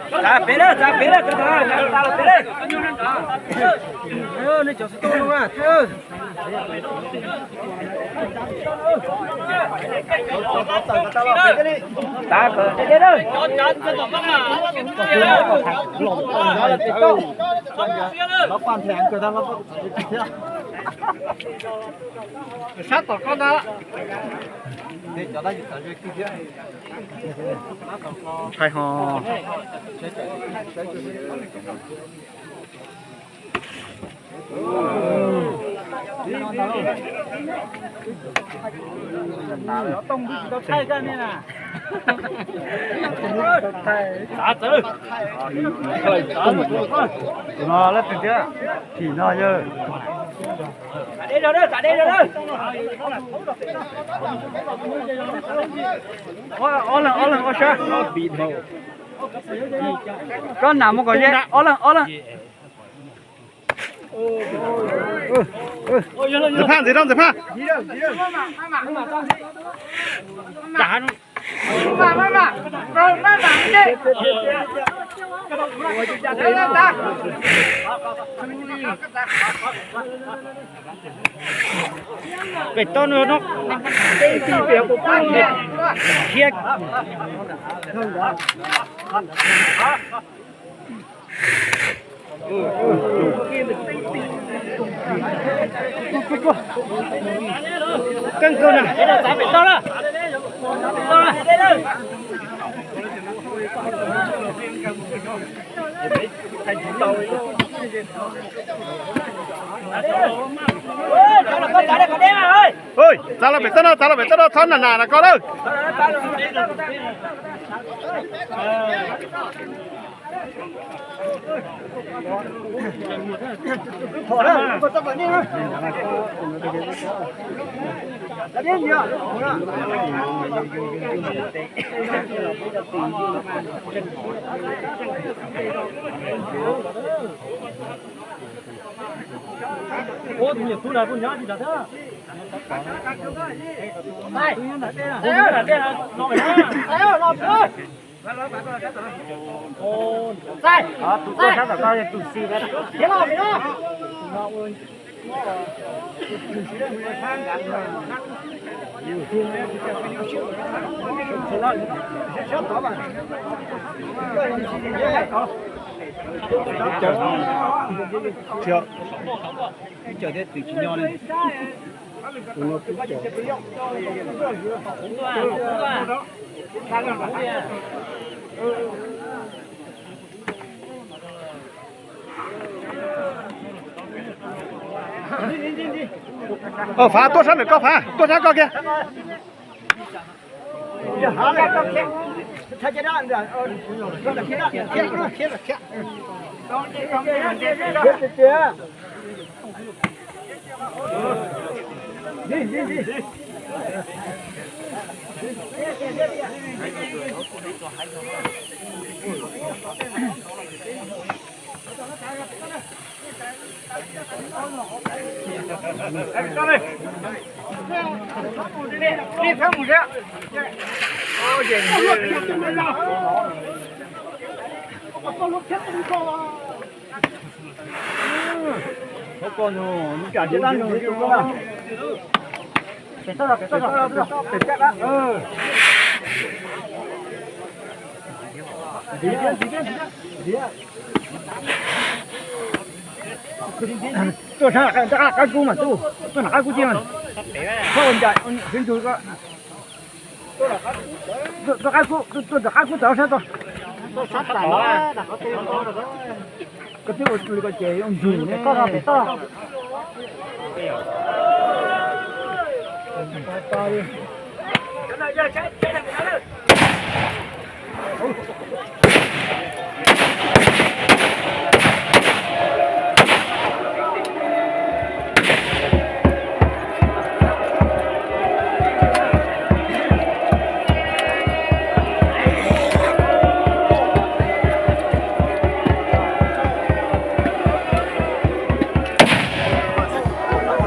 Txav pem na, txav pem na, txav pem na. Sab tom koj ntag. Ntshai ho. Tus no leej twg thiab? Phim no yog. Ob leeg, ob leeg ob sab. Koj nam mus kom ze, ob leeg, ob leeg. Ntxawm Phaj, ntxiv rau Ntxawm Phaj. Pem toj no, no. Khiab. Keej kawg na. Txav los pem toj no, txav los pem toj no, txhob nam nam na koj lawm. Tus tuaj sab tom koj yog tus xis. Fav, tuaj sab ntawm koj, Fav, tuaj sab koj kiag. Tuaj sab nram qab kub mas, tuaj nram qab kub tiag mas. Koj ua ncaim, ua ncaim xwb ntsug koj. Tuaj qab kub, tuaj nram qab kub tawm sab tod. Koj twb ua li ko ces ua ntsug ne. Koj no pem toj.